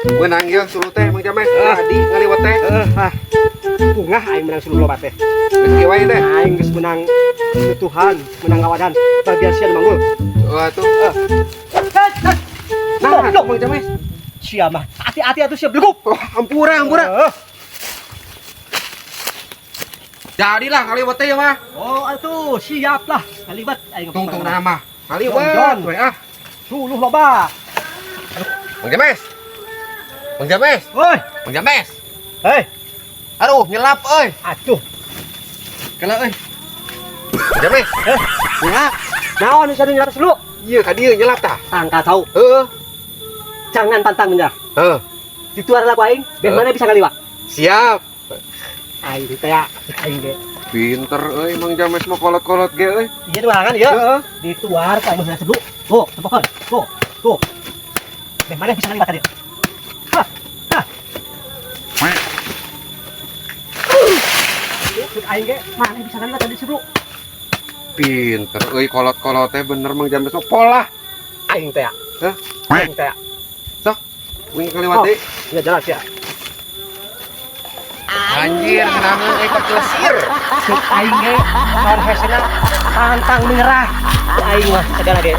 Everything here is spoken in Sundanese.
Menang ieu suluh teh, Mang James. Tadi ngaliwet teh. Ah. Bungah aing menang suluh loba teh. Geus kieu wae teh. Aing geus menang tutuhan, menang ngawadan. Bagian sia nu manggul. Oh atuh. Nah, Nah, Mang James. Sia mah. Hati-hati atuh sia beleguk. Oh, ampura, ampura. Eh. Jadilah ngaliwet teh ya mah. Oh, atuh siap lah. Ngaliwet aing. Tungtung nama. Ngaliwet Jon. We ah. Suluh loba. Mang James. Mang James. Woi, Mang James. hei, Aduh, nyelap euy. Aduh. Kela euy. Mang James. Eh, Nyelap. Naon nu nyelap suluh? Iya, ka dieu nyelap tah. Tangka tahu. Heeh. Jangan pantang menyerah. Heeh. Dituar lah ku aing, beh Eh. mana bisa ngaliwat. Siap. Aing teh ya, aing ge. Pinter euy Mang James mah kolot-kolot ge euy. Iya tuarangan ya. Heeh. Dituar ku aing mah sebelum. Tuh, tempokeun. Tuh, tuh. Beh mana bisa ngaliwat tadi. Hah. Hah. Cek aing ge, mana bisa ngaliwat tadi sebelum. Pinter euy kolot-kolot teh bener Mang James mah polah. Aing teh ya. Hah? Aing teh ya. Sok. Wing kaliwat Oh. deui. Ya jelas ya. Anjir, ngeunaheun euy kaplesir. Cek aing ge, naon hesena pantang menyerah. Aing mah segala ge.